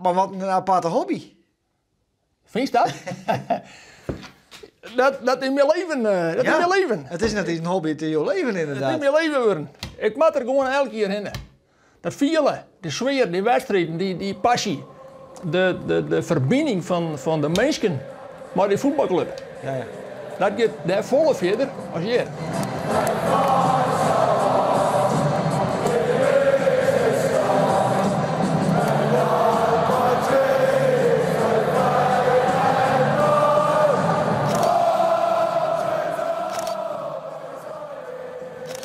Mar wat in aparte hobby. Fynst dat? Dat, dat is myn leven. Eh, dat is myn leven. It is net iens in hobby, it is jo leven ynderdaad. It is myn leven wurden. Ik moat der gewoan elk jier hinne. Dat fielen, de sfear, dy wedstriden, dy, dy passy, de, de, de ferbining fan, fan de minsken mei dy fuotbalklup. Ja, ja. Dat giet dêr folle fierder as hjir.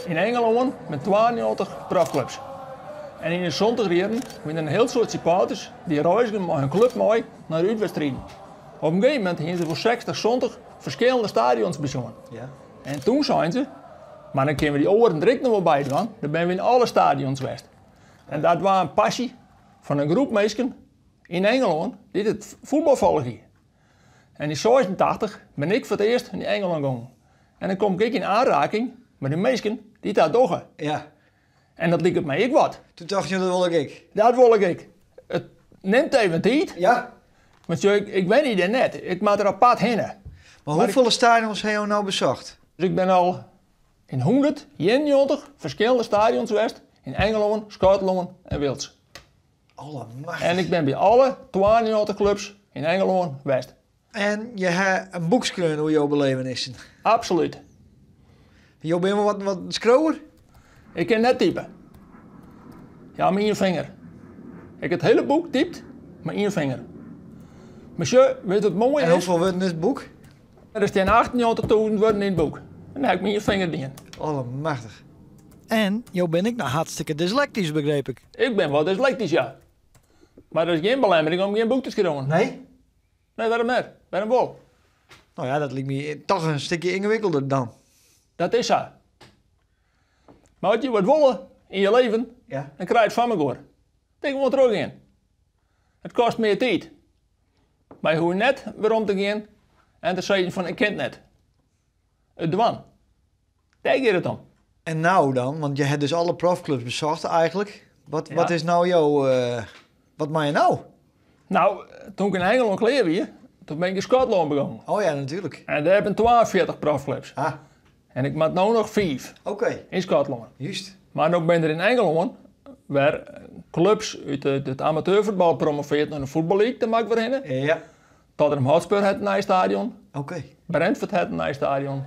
Yn Ingelân binne 92 profklups. En yn de santiger jierren wiene der in hiel soad supporters dy't reizgen mei hun klup mei nei de útwedstriden. Op in gegeven momint hiene se wol 60, 70 ferskillende stadions besjoen. Ja. En toen seinen se, mar dan kinne we dy oaren der ek noch wol by dwaan, dan binne we yn alle stadions west. En dat waard in passy fan in groep minsken yn Ingelân dy't it fuotbal folgje. En yn 86 bin ik foar it earst yn Ingelân gongen. En dan kom ik ek yn oanraking mei de minsken dy't dat dogge. Ja. En dat liket my ek wat. Toen tocht je, dat wol ik ek. Dat wol ik ek. It nimt even tiid. Ja. Want sjoch, ik wenje dêr net. Ik moat der apart hinne. Mar hoefolle stadions ha jo no besocht? Dus ik bin al yn 191 ferskillende stadions west yn Ingelân, Skotlân en Wales. Allemachtig. En ik bin by alle 92 klups yn Ingelân west. En je ha in boek skreaun oer jo belevenissen. Absolút. Jo binne wol wat, wat in skriuwer? Ik kin net type. Ja, mei ien finger. Ik it hiele boek typt mei ien finger. Mar sjoch, wit it moaie En is? hoefolle wurden is it boek? Der stean 98.000 wurden yn it boek. En dat ha ik mei ien finger dien. Allemachtig. En jo binne ek noch hartstikke dyslektysk, begreep ik. Ik bin wol dyslektysk, ja. Mar dat is gjin belemmering om gjin boek te skriuwen. Nee? Nee, wêrom net? Wêrom wol? No ja, dat liket my toch in stikje yngewikkelder dan. Dat is sa. Mar as je wat wolle yn je leven, ja. dan krij je it foar mekoar. Tink gewoan trochgean. It kostet mear tiid. Mar je hoege net werom te gean en te sizzen fan ik kin it net. It dwaan. Dêr giet it om. En no dan, want je ha dus alle profklups besocht eigenlik. Wat, Ja. wat is no jo, eh, wat meie je no? No, toen ik yn Ingelân klear wie, toen bin ik yn Skotlân begûn. Oh ja, natuerlik. En dêr binne 42 profklups. Ah. En ik moat no noch fiif. Oké. Yn Skotlân. Juist. Mar no binne der yn Ingelân wer klups út it amateurfuotbal promoveard nei de Football League, dêr moat ik wer hinne. Ja. Tottenham Hotspur hat in nij stadion. Oké. Brentford hat in nij stadion.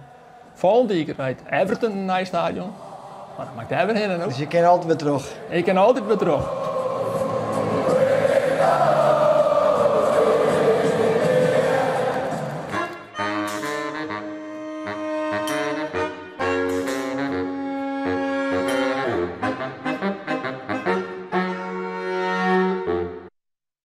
Folgjend jier krijt Everton in nij stadion. Mar dan moat ik dêr wer hinne no. Dus je kinne altyd wer troch? Ik kin altyd wer troch.